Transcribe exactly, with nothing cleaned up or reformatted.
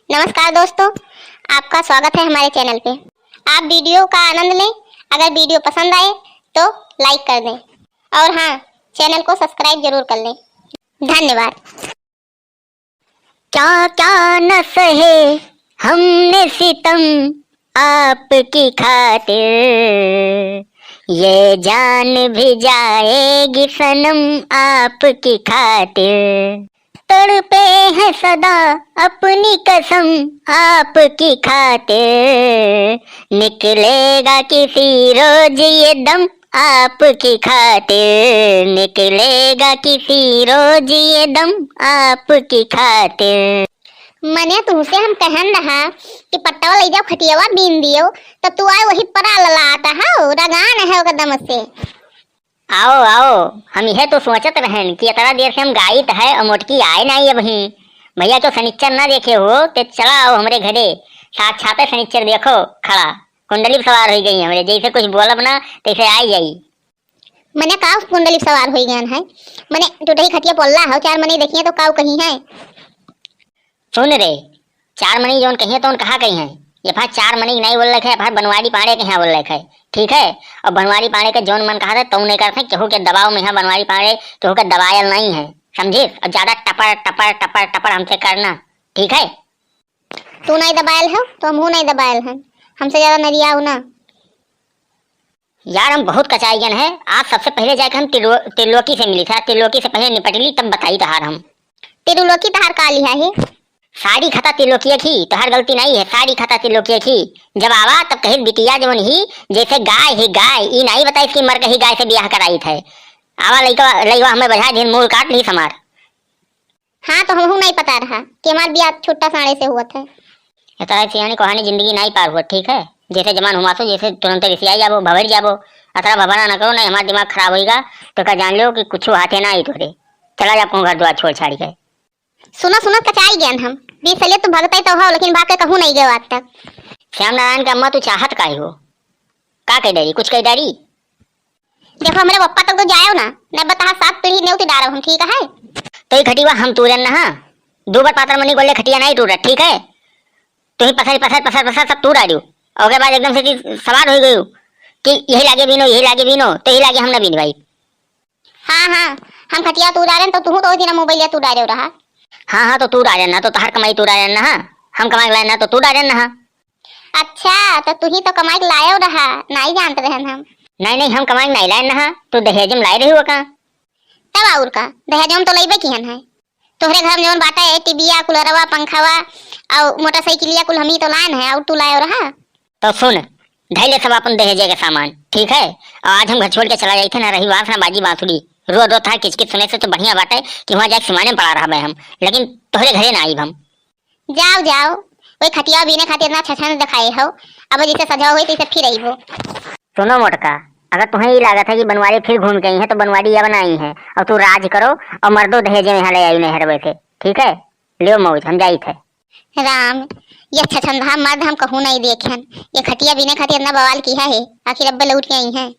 नमस्कार दोस्तों, आपका स्वागत है हमारे चैनल पे। आप वीडियो का आनंद लें। अगर वीडियो पसंद आए तो लाइक कर दें और हाँ, चैनल को सब्सक्राइब जरूर कर लें। धन्यवाद। क्या क्या न सहे हमने सितम आपकी खातिर, ये जान भी जाएगी सनम आपकी खातिर। तड़पे हैं सदा अपनी कसम आपकी खातिर, निकलेगा किसी रोज ये दम आपकी खातिर, निकलेगा किसी रोज ये दम आपकी खातिर। मने तुहसे हम कहन रहा कि पट्टवा लइ जाओ, खटियावा बीन दियो, तो तू आए वही परा ललात हो, रगान है ओकदम से। आओ, आओ, हम इहे तो सोचत रहन कि इतना देर से हम गाइत है और मोटकी आए नाई अबहीं। भइया, क्यों सनिच्चर ना देखे हो, ते चला आओ हमरे घरे, साक्षाते सनिच्चर देखो खड़ा, कुंडली पे सवार होइ गई हमरे, जैसे कुछ बोलब ना, तैसे आई जाई। मने का कुंडली पे सवार होइ गयन है? मने टूटही खटिया पोल्ला हो, चार मने देखिए तो काऊ कहीं है? सुन रे, चार मनई जौन कहिए तौन कहा कही हैं। ये भाई चार मनई नहीं बोल रखे, भाई बनवारी पाड़े के यहाँ बोल रखे है, ठीक है? और बनवारी पाड़े के जौन मन कहा था तौन नहीं करते, केहू के दबाव में यहाँ बनवारी पाड़े केहू के दबायल नहीं है, समझिस? और ज्यादा टपर टपर टपर टपर हमसे करना, ठीक है? तू नहीं दबायल हो तो हमहू नहीं दबायल है, हमसे ज्यादा नरियाऊ ना। यार, हम बहुत कचाई गन है। आज सबसे पहले जाके हम त्रिलो-, त्रिलोकी से मिली था, त्रिलोकी से पहले निपट ली, तब बताई तहार हम। त्रिलोकी तहार का लिहा है? सारी खता त्रिलोकी की, तहार गलती नहीं है, सारी खता त्रिलोकी की। जब आवा तब कहित बिटिया जवन ही जैसे गाय ही गाय, ई नहीं बताई कि मर गई गाय से ब्याह कराई थे। आवा लइका, लइका हमें बजा दिन मूल काट ली समार। हाँ, तो हमहू नहीं पता रहा कि हमार बियाह छुट्टा साँड़े से हुआ था। ये तरह सियानी कहानी जिंदगी नहीं पार हुआ, ठीक है? जैसे जमान हुआ सो, जैसे तुरंत रिसियाई जाबो, भवर जाबो। अतरा भवना ना करो, नहीं हमार दिमाग खराब होइगा, तो का जान लो कि कुछ हाथे ना आई तोरे। चला जा अपनो घर द्वार छोड़ छाड़ के। सुना सुना कचाई गयन हम। बीस साल तो भगते तो हो, लेकिन भाग के कहूँ नहीं गयो आज तक। श्याम नारायण के अम्मा, तू चाहत काहे हो? का कह डारी? कुछ कह डारी? देखो, हमरे पप्पा तक तो जायो ना, न बताहा सात पीढ़ी नेउती डारो हम, ठीक है? तो ई खटिया हम तूरन ना, दो बार पातर मनी गोले खटिया नहीं टूटत, ठीक है? तो ही पसर, पसर, पसर, पसर सब तूर आ रही हो। और ओकरे बाद एकदम से चीज सवार हो गई हो कि यही लागे बीनो, यही लागे बीनो, तो यही लागे हम ना बीन भाई। हाँ, हाँ, हम खटिया तूर आ रहे हैं, तो तू तो दिन मोबाइल तूर आ रहे हो रहा। हाँ, हाँ, तो तूर आ रहे ना, तो तहार कमाई तूर आ रहे ना, हम कमाई लाए ना, तो तूर आ रहे ना। अच्छा, तो तू ही तो कमाई के लायो रहा, नाई जानत रहन हम। नहीं, नहीं, हम कमाई के नाई लायन रहा, तू दहेज में लाए रही हो का? तब और का, दहेज में तो लइबे किहन है। तोहरे घर में जौन बाटा है, टीवीया, कूलरवा, पंखावा और मोटरसाइकिलिया कुल हम ही तो लायन है, और तू लायो रहा? तो सुन, धैले सब अपन दहेजे के सामान, ठीक है? और आज हम घर छोड़ के चला जाई थे ना, रही बांस ना बाजी बांसुरी, रो रो था किचकिच सुने से तो बढ़िया बाटे कि वहाँ जाके सिमाने में पड़ा रहबे हम, लेकिन तोहरे घरे ना आईब हम। जाओ, जाओ, वही खटिया बीने खातिर इतना छछन दिखाए हो, अब जैसे सजाओ हुई तैसे फिर अइबो। सुनो मोटका, अगर तुम्हें ये लागत है कि बनवारी फिर घूम के आई है तो बनवारी या बनाई है, और तू राज करो और मर्दो दहेजे में यहाँ ले आई नहर बैठे, ठीक है? लियो मौज, हम जाई थे। राम, ये छछनधा मर्द हम कहूँ नहीं देखेन, ये खटिया बीने खातिर इतना बवाल किया है, आखिर अब्बे लौट के आई हैं।